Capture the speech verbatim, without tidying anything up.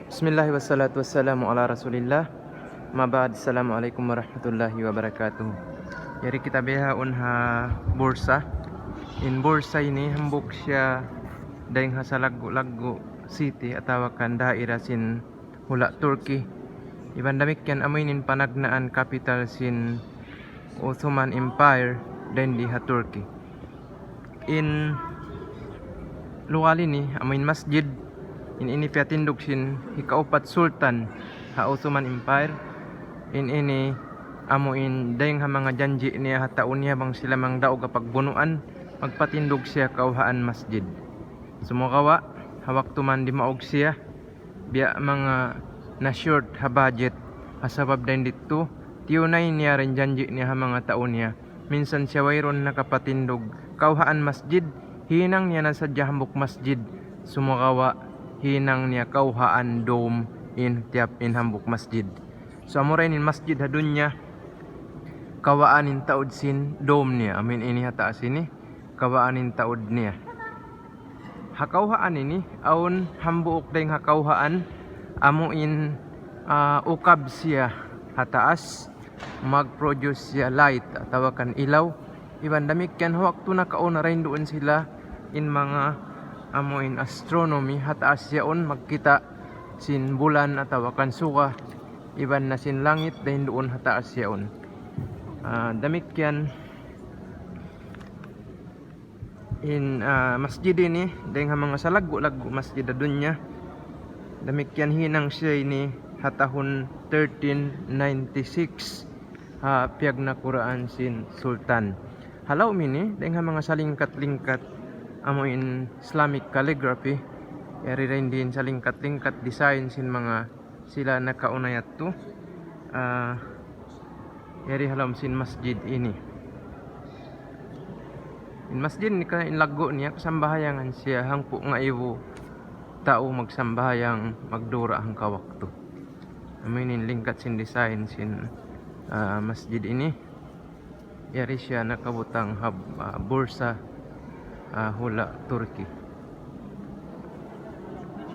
Bismillah, wassalatu wassalamu ala rasulillah. Mabad, assalamu alaikum warahmatullahi wabarakatuh. Yari kita bihaun ha Bursa. In Bursa ini hambuuk siya dayn ha salaggu'-laggu' city atawa kan daira sin hula' Turkey. Iban damikkiyan amu ini in panagnaan capital sin Ottoman Empire dayn di ha Turkey. In lugal ini, amu in masjid, in ini piyatindug sin hikaupat sultan ha Ottoman Empire. In ini amu in dayn ha manga janji' niya ha tau niya bang sila mangdaug ha pagbunuan, magpatindug siya kawhaan masjid. Sumagawa', ha waktu man dimaug siya, biya' manga na-short ha budget, ha sabab dayn didtu, tiyunay niya in janji' niya ha manga tau niya. Minsan siya wayruun nakapatindug kawhaan masjid, hinang niya na sadja hambuuk masjid, sumagawa' hinang niya kawhaan dome in tiyap in hambuuk masjid. So, amura ini in masjid ha dunya, kawhaan in taud sin dome niya. Amu in ini ha taas ini, kawhaan in taud niya. Ha kawhaan ini, awn hambuuk dayn ha kawhaan, amu in, ah, ukab siya ha taas, mag-produce siya light, atawa kan ilaw. Iban damikkiyan, ha waktu nakauna dayn duun sila, in manga amu in astronomy, ha taas yaun magkita' sin bulan atawa kan suga, iban na sin langit dayn duun ha taas yaun. Ah, damikkiyan, in, ah, masjid ini, dayn ha manga salaggu'-laggu' masjid ha dunya. Damikkiyan hinang siya ini ha tahun thirteen ninety-six, ha piyagnakuraan sin sultan. Ha lawm ini, dayn ha manga salingkat-lingkat, amu in Islamic calligraphy, yari dayn di in salingkat-lingkat design sin manga sila nakauna yadtu, ah, yari ha lawm sin masjid ini. In masjid ini ka, in laggu' niya, kasambahayangan siya hangpu' ngaibu tau magsambahayang magdura hangka waktu. Amu ini in lingkat sin design sin, ah, masjid ini. Yari siya nakabutang ha, ah, Bursa, ah, hula' Turkey.